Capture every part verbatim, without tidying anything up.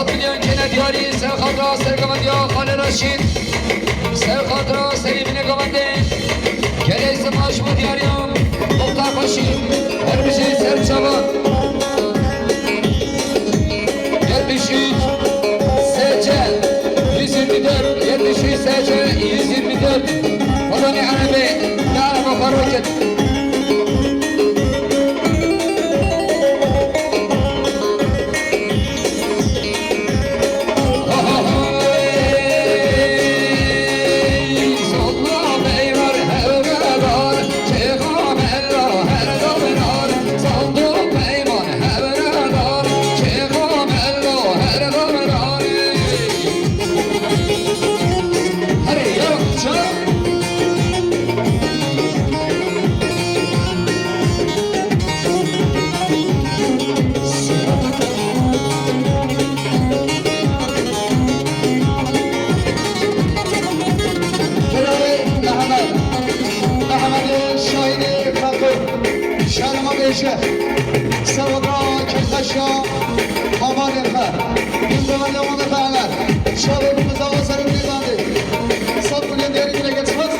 Milyon kene diyarî, ser xatira sergovendiya Xalê Reşîd, ser xatira serî binê govendê, gelê zimaş bu diyariya, muxtar xweşî, her bijî ser çava. Yetmiş üç S C yüz yirmi dört, yetmiş üç S C yüz yirmi dört. Xwedê ne erebe, ne erebe xwe roket. Bravo Mehmet. Mehmetê Şahînê Xatur. Şerma bêje. Serweta Kektaşa Mamadê Xer. Bin dewan dewan de xeler. Şahê bu zawa serê nêzandê. Sat milyon diyarî bile geçmez.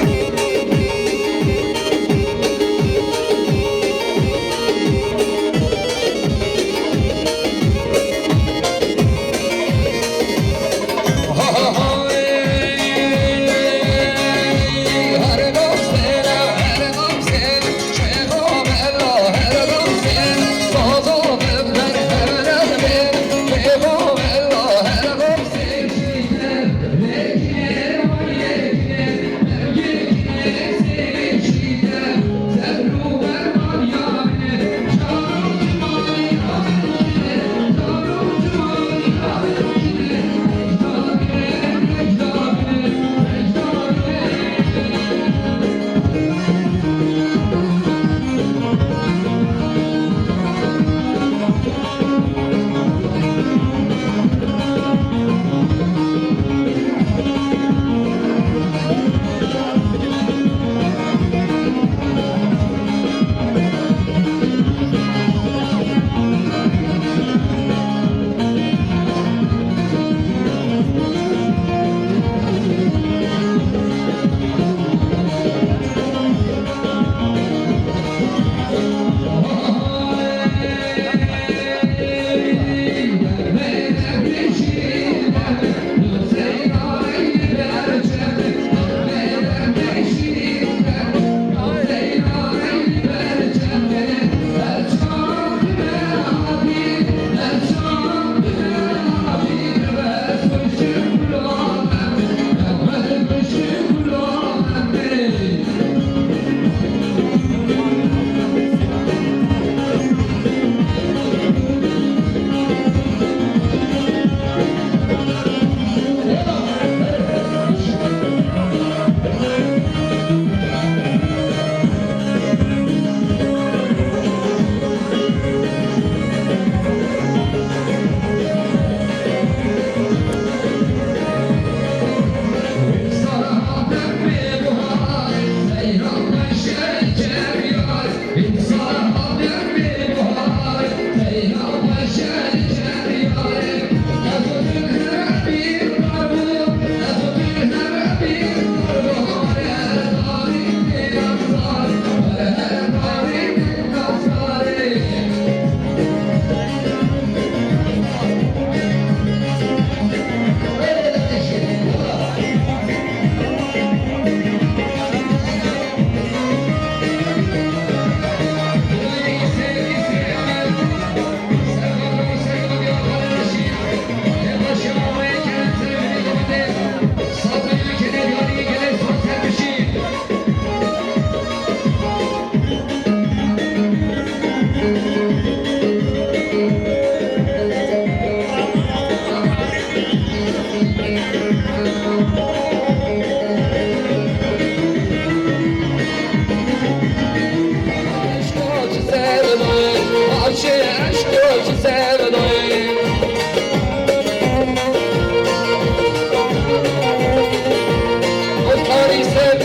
Muxtarî ser,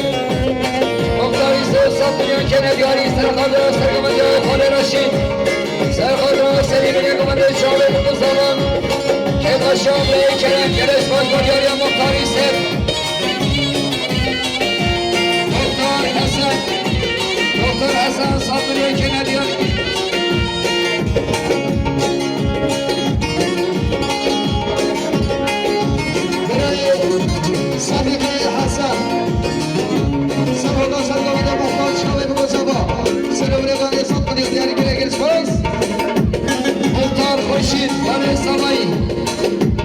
muxtarî ser, sat milyon kene diyarî, serxada, sergovendiya Xalê Reşîd. Serxada, serî bine govendê çavê bu zaman. Paşa Bey Kerem, gelêş baş bo diyariya Muxtarî Sêv. Doktor Hesen, Doktor Hesen, sed milyon kene diyar. Birayê Sedîqê Hesen. Serhada sergavîda Muxtar Çavê Bigozava. Serê birê ganê sed milyon diyarî kire, gelêş baş. Muxtar Xurşîd, Valê Savayî.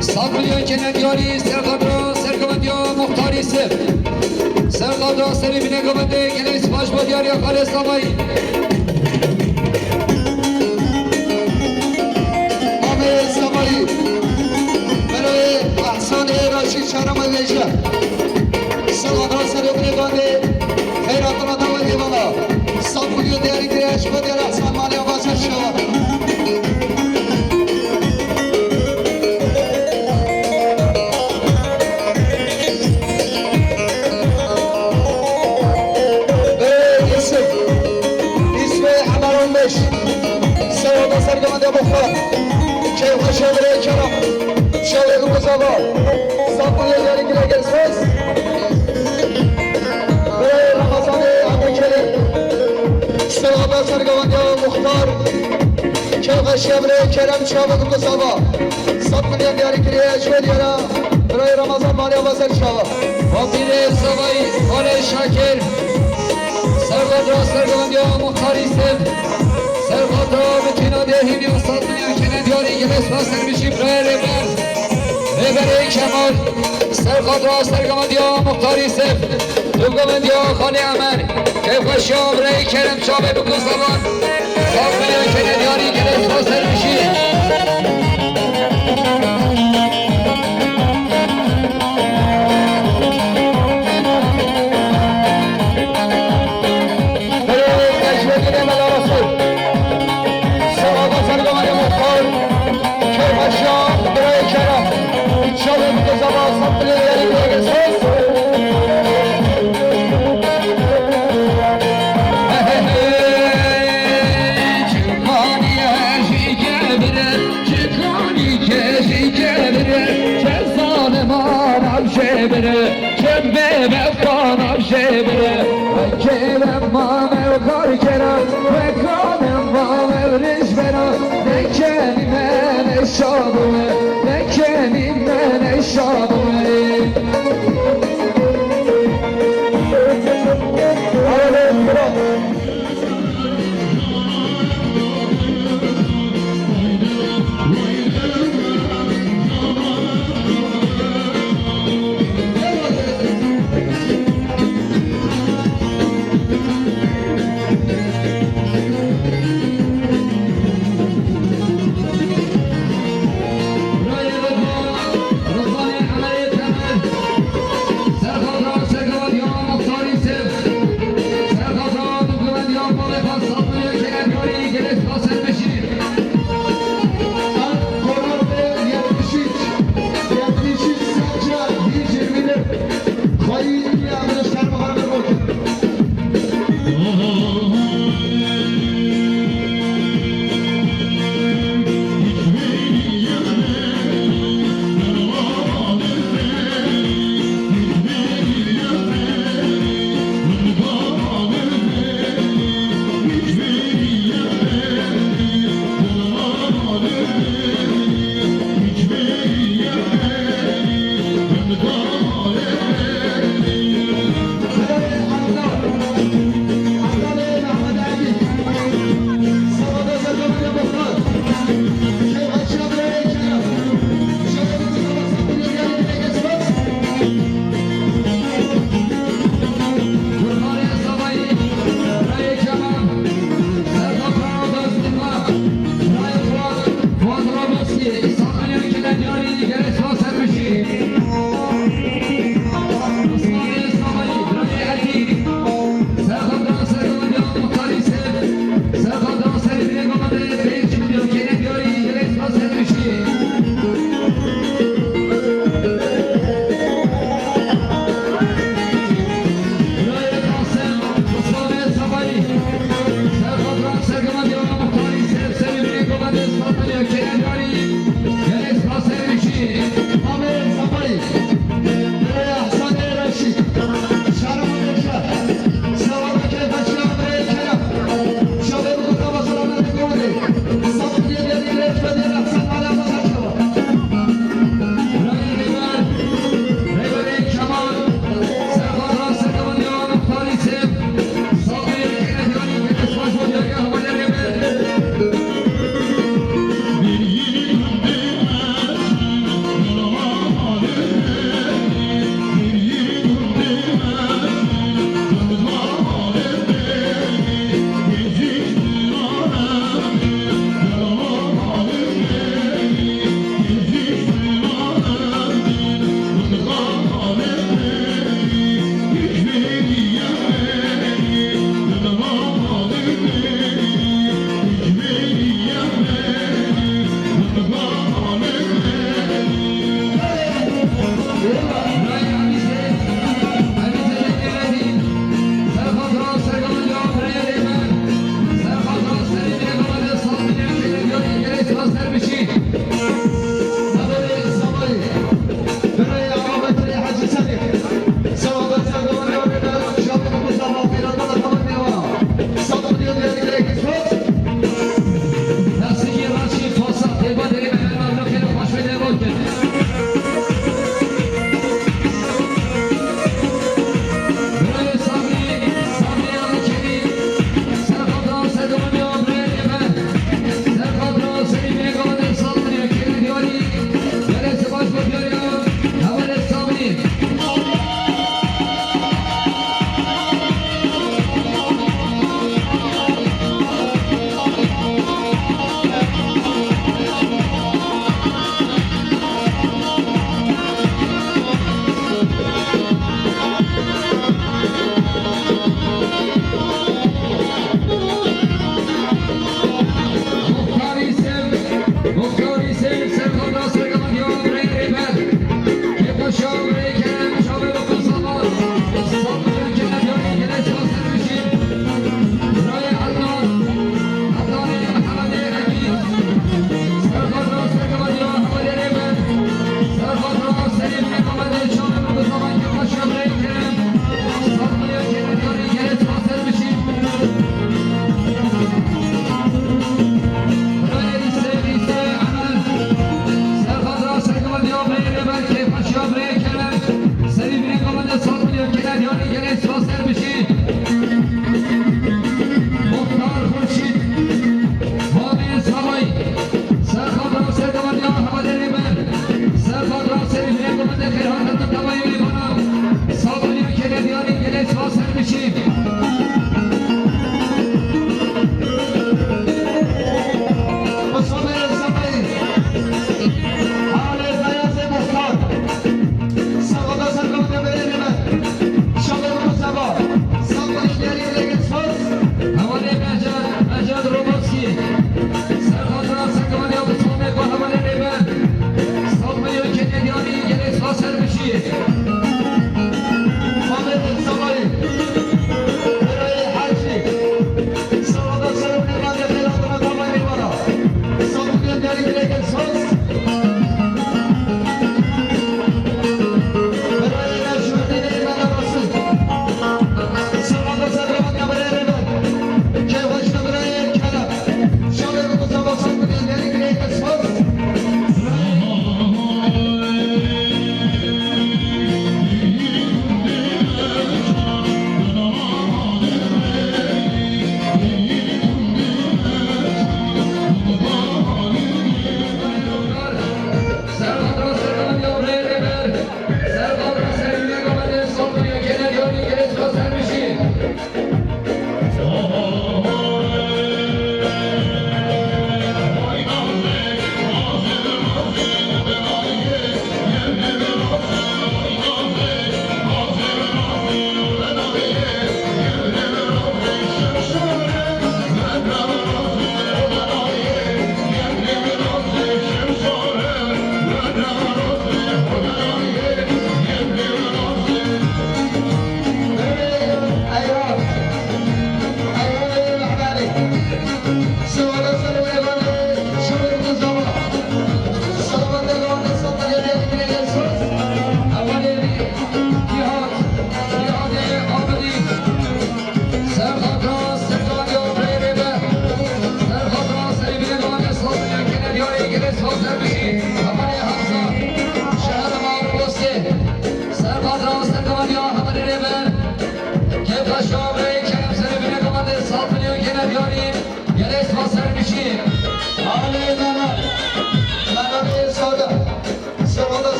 Sed milyon kene diyarî, serqadra sergovendiya Muxtarî Sêv. Serqadra serê bîne govendê, gelêş baş bo diyariya Xalê Savayî. Mamê Savayî. Beroyê Ehsanê Raşî çarama vêje. Serqadra serê bîne govendê, xeyratana dawe eyvallah. Sed milyon diyarî kire, ji bo diyar Ehsan malê Abaser şewa. Ey Yusuf, Yusufê Hemer on beş, serhada sergovendiya Muxtar, keyfxweşiya birê Kerem, Çavê Bigozava, sed milyon diyarî kire, gelêş baş. Birayê Remezanê Abdulkerim, serhada sergovendiya Muxtar, keyfxweşiya birê Kerem Çavê Bigozava, sed milyon diyarî kiriye, ji bo diyara birayê Remezan malê Abaser şewa. Wezîrê Savayî, Valê Şakir, serqadra sergovendiya Muxtarî Sêv, serqadra bitîna dêhînî û sed milyon kene diyarî, gelêş baş, ser bijî birayê Rêber. Rêberê Kemal, serqadra sergovendiya Muxtarî Sêv, govendiya Xanê Emer, keyfxweşiya birayê Kerem Çavê Bigozava, sed milyon kene diyarî, gelêş baş, ser bijî. Berê Necmettinê Mela Resul. Serhada sergovendiya Muxtar. Keyfxweşiya birayê Kerem. Çavê Bigozava, sed milyon diyarî kire, gelêş baş. Hey, hey, hey, Çikaniye jî kebir e, Çikaniye jî kebir e, ke zalim anam jê bir e. Çembê befana jê bire, wekî lema mevgar kera, wekane ma mevriş bera, nekenî me neşadoye, nekenî me neşadoye. Ev kararê yetmiş üç, yetmiş üç serçe yirmi bir. Xweyî ya min şerm xwe bi rok.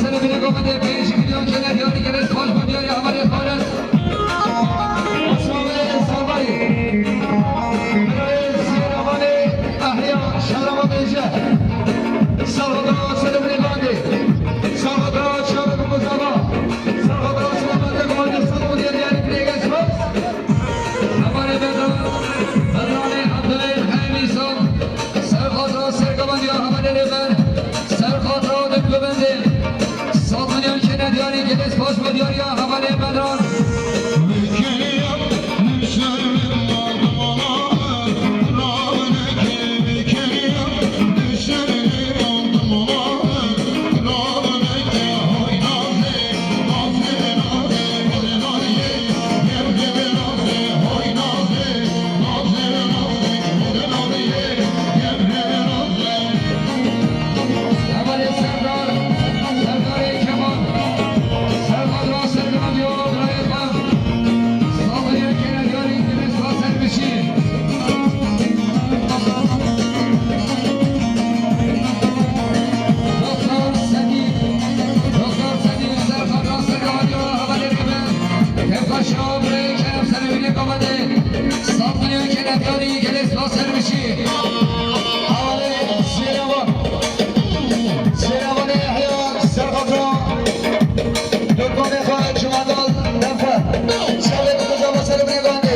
Serê binê govendê pêncî milyon kene diyarî gelê spas bo diyarî hevalê xwe re. Osmanê Serbayî. Birayê Sêrevanê Ehya Şarama Bêje. Serxoda serê binê govendê. Serxoda çavê bi muzava. Serxoda serê binê govendê. Serxoda diyarî gelê spas. Hevalê Bedran, Bedranê Abdulê Hemîsan, serxatra sergovendiya hevalê rêber, serxatra dibgovendê, sed milyon kene diyarî gelê spas bo diyariya hevalê Bedran. Hevalê Serdar, Serdarê Kemal, Serdar Raser Radyo, Birayê Xan, Sabriye Kenediyarî, Deniz Raser Bişî. Doktor Sedî, Doktor Sedî, Serdar Raser Radyo, Hevalê Rêber, Kevkaşa, Birayê Kerem, Serê Binê Govendê, Sabriye Kenediyarî, Gelê Raser Bişî. Hevalê Sêrevan. Sêrevanê Ehya serxatra doganê xwe Cumandal Demfe. Çavê bi kuzava serê binê govendê.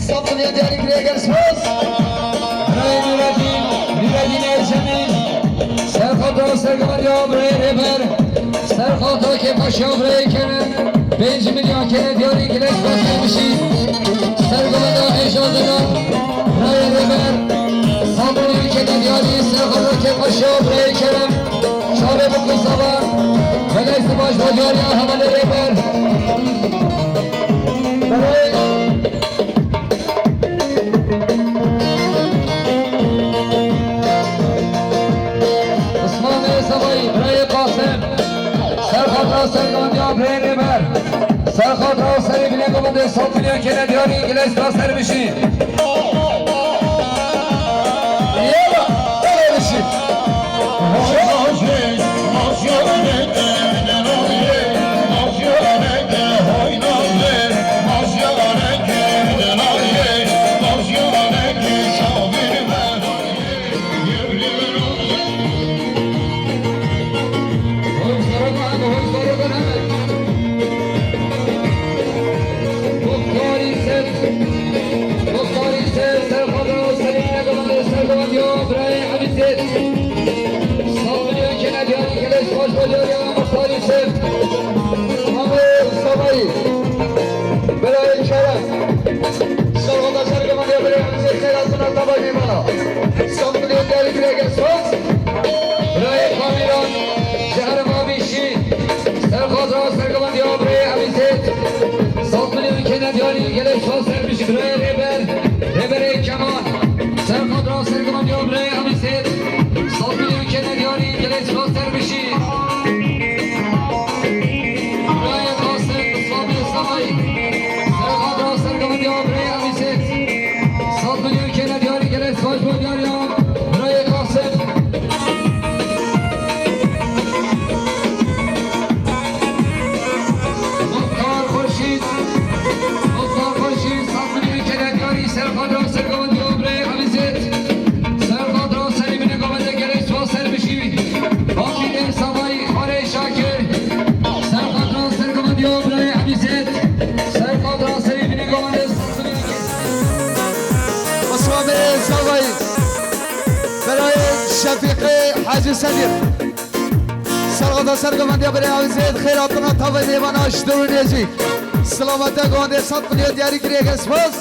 Sed milyon diyarî kirê gel spas. Birayê Nûredîn, Nûredîn Ercemî. Serxatra sergovendiya birayê rêber. Serxatra kêfxweşiya birayê Kerem. Pênc milyon kene diyarî gelê spas bişî. Sergovenda hêjandina birayê rêber. Sed milyon kene diyarî serxatra kêfxweşiya birayê Kerem. Çavê bi kuzava. Belê spas bo diyariya hevalê rêber. Belê. Osmanê Sebayî, birayê Qasim. Serxatra sergovendiya birayê rêber. Serxatra serê binê govendê sed milyon kene diyarî gelê spas ser bişî. Yela, belê bişî. Muxtarî Sev, Muxtarî Sev, serxwedar û serî negavandê sergovendiya birayê Ebîzêd. Sed milyon kene diyarî gelê spas bo diyariya Muxtarî Sev. Mamê Sabayî, birayê Kerem. Serxwedar sergovendiya birayê Ebîzêd, xeyr hatina tavayê mêmana. Sed milyon diyarî gelê spas. Birayê Kamîran, ji herêma Mîşî, serxwedar sergovendiya birayê Ebîzêd, sed milyon kene diyarî gelê spas ser bişî. Birayê rêber, rêberê Kemal, serxwedar sergovendiya birayê Ebîzêd, sed milyon kene diyarî gelê spas ser bişî. Birayê Qasim, Sabê Sabayî, serxwedar sergovendiya birayê Ebîzêd, sed milyon kene diyarî gelê spas bo diyariya birayê Qasim. Muxtar Xurşîd, Muxtar Xurşîd, sed milyon kene diyarî serxwedar sergovendiya birayê Ebîzêd. Serxwedar serê binê govendê gelê spas ser bişî. Bakî Dêr Sabayî, Xwarê Şakir. Serxwedar sergovendiya birayê Ebîzêd. Serxwedar serê binê govendê Osmanê Sabayî, birayê Şefîqê Hecî Sedîq. Serxwedar sergovendiya birayê Ebîzêd, xêr hatina tavayê mêmana ji dûr û nêzîk. Silavete govendê sed milyon diyarî kirê, gelê spas.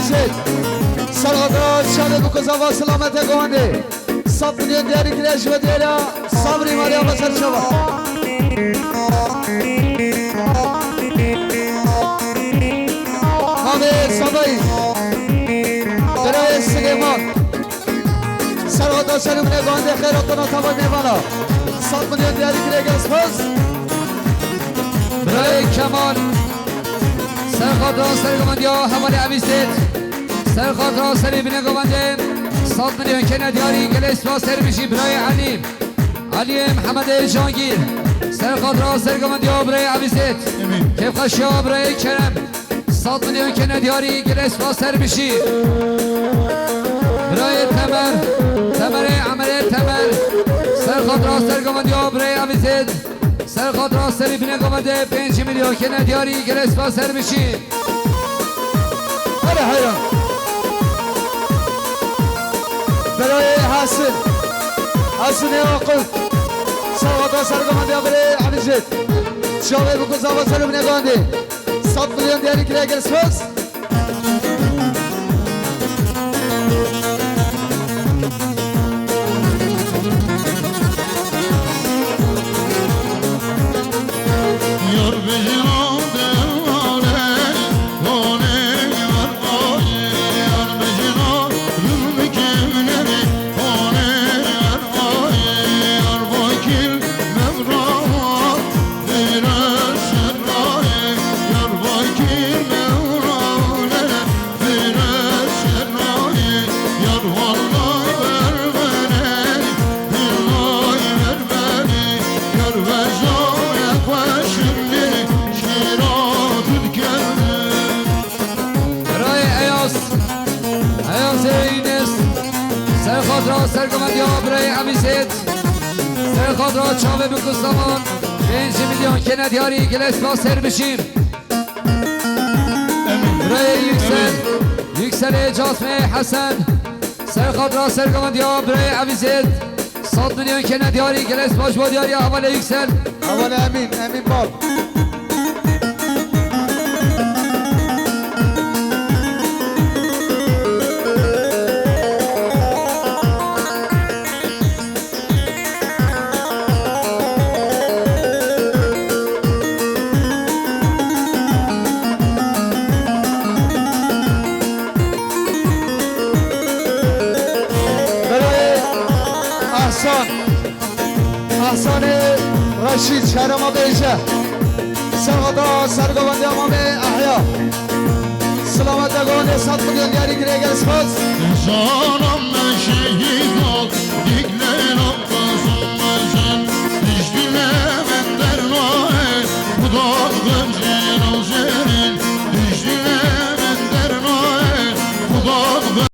Zêd. Serxotra çavê bi kuzava silamete govendê. Sed milyon diyarî kire ji we diyara Sabrî Meryem Beser çava. Navê Sabayî. Birayê Silêman. Serxotra serî min e govendê xêra tona tava mêvana. Sed milyon diyarî kire gel spas. Birayê Kemal. Serxotra serî govendiya hevalê Evîzêt. Serxotra serî bine govendê. Sed milyon kene diyarî gelê spas ser bijî birayê Elî. Eliyê Mihemedê Cangîr. Serxotra serî govendiya birayê Evîzêt. Kêfxweşiya birayê Kerem. Sed milyon kene diyarî gelê spas ser bijî. Birayê Temer. Temerê Emerê Temer. Serxotra serî govendiya birayê Evîzêt. Serxotra serî bine govendê pênc milyon kene diyarî gelê spas ser bijî. Hele heyran. Birayê Hasin. Hasinê Aqil. Serxotra serî govendiya birayê Evîzêt. Çavê bi kuzava serî bine govendê. Sed milyon diyarî kire gelê spas. Birayê Eyaz, Eyazê Yûnis, serxotra sergovendiya birayê Evîzêt, serxotra çavê bi kustavan, pênc milyon kene diyarî gelê spas ser bijî. Birayê Yüksel, Yükselê Casmê Hesen, serxotra sergovendiya birayê Evîzêt, sed milyon kene diyarî gelê spas bo diyariya hevalê Yüksel. Hevalê Emîn, Emîn Bal. Birayê Ehsan. Ehsanê Reşîd, şehra me bêje. Serxotra sergovendiya Mamê Ehya. Silamet de govendê sed milyon diyarî girê gel spas. Canım şehit ol, dik